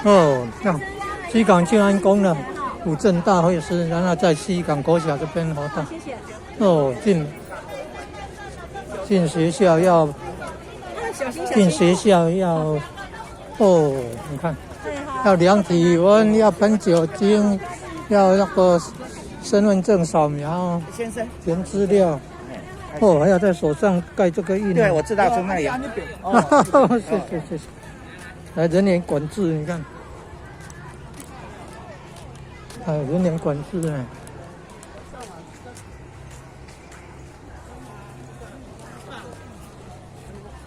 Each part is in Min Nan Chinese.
哦，那西港靖安宮的五鎮大會師，然後在西港國小這邊活動。謝謝。哦，進學校要小心小進心。學校要哦，你看要量體溫，要噴酒精，要那個身份證掃描，先生，填資料。哦，還要在手上蓋這個印。對，我知道從那裡。謝謝謝謝。來人員管制，你看，哎，人員管制呢。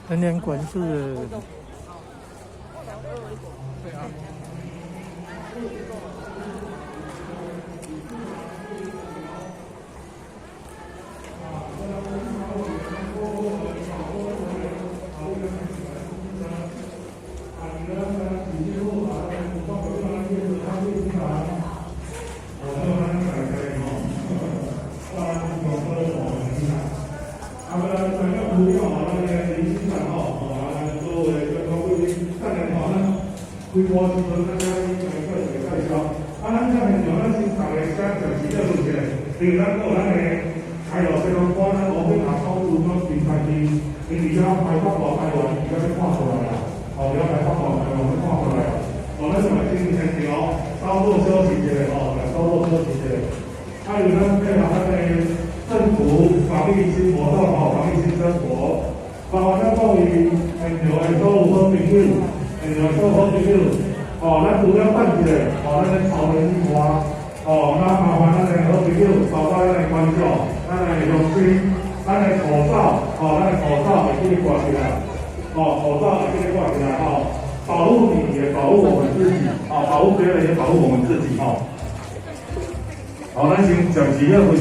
人員管制。開播時陣，咱來來做一個介紹。啊，咱這現場，咱先逐個先暫時咧問一下，因為咱閣有咱的開路先鋒官，咱吳炳華董事長陳才智，伊佇遐台北路台灣，伊遐欲看出來啦，哦，佇遐台北路台灣欲看出來啦。哦，咱先來進現場，稍作休息一下吼，來稍作休息一下。啊，有咱配合咱的政府防疫新活動吼，防疫新生活，包括咱各位現場的所有好朋友。現場所有好朋友，哦，咱除了等一下，哦，咱咧操練以外，哦，咱麻煩咱的好朋友，包括咱的觀眾、咱的鄉親，咱的口罩，哦，咱的口罩會記得掛起來，哦，口罩會記得掛起來，吼，保護你也保護我們自己，哦，保護別人也保護我們自己，吼。好，咱先暫時休息。